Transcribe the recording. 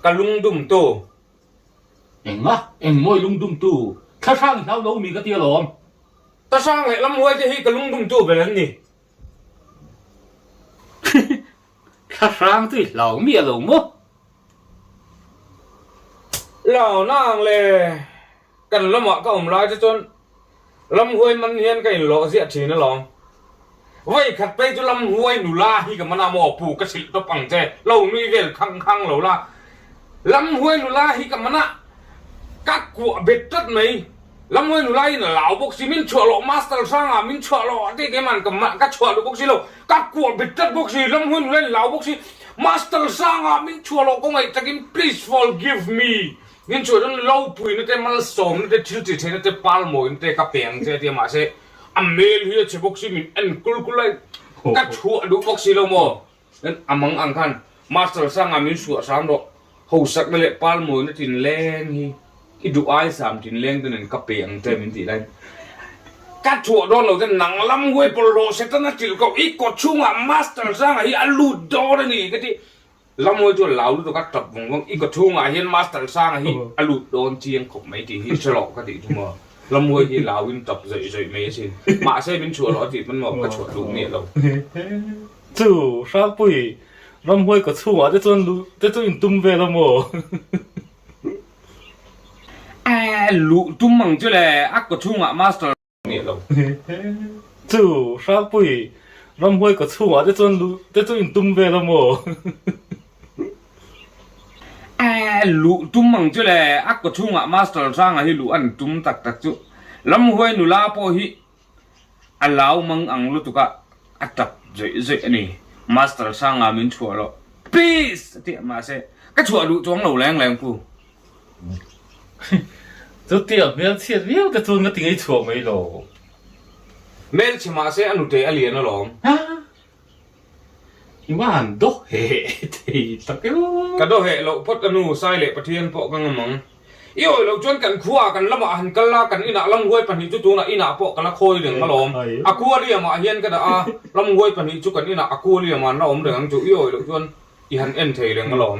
Ka lungdumtu. Enga, eng mawi lungdumtu? Thlahrang i hlau lo mi ka ti alawm. Thlahrang leh lamhuai te hi ka lungdumtu ber an ni. Thlahrang chu i hlau miah lo maw? Hlau nang le kan lamah ka awm lai te chuan Lamhuai man hian ka inlawh ziah thin alawm. Vawi khat phei chu Lamhuai nula hi ka man a maw pu ka hrilh tawp ang che, lo nui vel khang khang lo la. Lamhuai nula hi ka man a, ka kuah bet tlat mai. Lamhuai nula in a lau bawk si, min chhuah loh master hrangah min chhuah loh a ti keiman ka man ka chhuah duh bawk si lo, ka kuah bet tlat bawk si, Lamhuai nula in lau bawk si, master hrangah min chhuah loh ka ngaih takin please forgive me. Min chuan an lo puina te, malsawmna te, thil ti theihna te, palmawina te ka pe ang che a ti a, mahse a hmel hi a chhe bawk si, min en kul kul a, ka chhuah duh bawk si lo maw? Chuan a mang ang khan Master Sanga min suah hram rawh, hausakna leh palmawina tinleng hi i duh ai sam tinleng te nen ka pe ang che min tih laiin ka chhuah dawn lo che, nang lam huai bawlhhlawh Setana chilh koh i kawt chhungah Master Sanga hi a lut dawn a ni ka ti. Lammawi chu a lau lutuk a tap vawng vawng, i ka chhungah hian Master Sanga hi a lut dawn chiang khawp mai tih hi hre rawh ka tih chu maw. Lammawi hi lauin tap zawih zawih mai asin. Mahse min chhuah rawh a tih pawn maw ka chhuah duh miah lo. Chu Hrangpui, Ramhuai ka chhungah te chuan luh te chu in tum vel a maw? Aaa luh tum ang chu le, a ka chhungah Master. Miah lo. Chu, Hrangpui, ramhuai ka chhungah te chuan luh te chu in tum vel a maw? Aaa, luh tum ang chu le, a ka chhungah Master Hranga hi luh an tum tak tak chu. Ramhuai nula pawh hi a lau mang ang lutuk a, a tap zawih zawih a ni. Master Hranga min chhuah loh, please! a ti a, mahse, ka chhuah duh chuang lo leng leng pu. Chutia hmelchhiat viau te chuan ka ti ngei chhuah mai lo. Hmelchhe mahse a nute a lian alawm. I va han daw heh thei tak emaw. Ka daw heh loh phawt a nu, Sai leh Pathian pawh ka ngam ang. I awih loh chuan kan khuaah kan lamah han kal a, kan inah lamhuai pahnih chu tunah inah pawh ka la khawi reng alawm. Aquarium ah hian ka dah a, lamhuai pahnih chu kan inah aquarium ah an la awm reng ang chu. I awih loh chuan i han en thei reng alawm.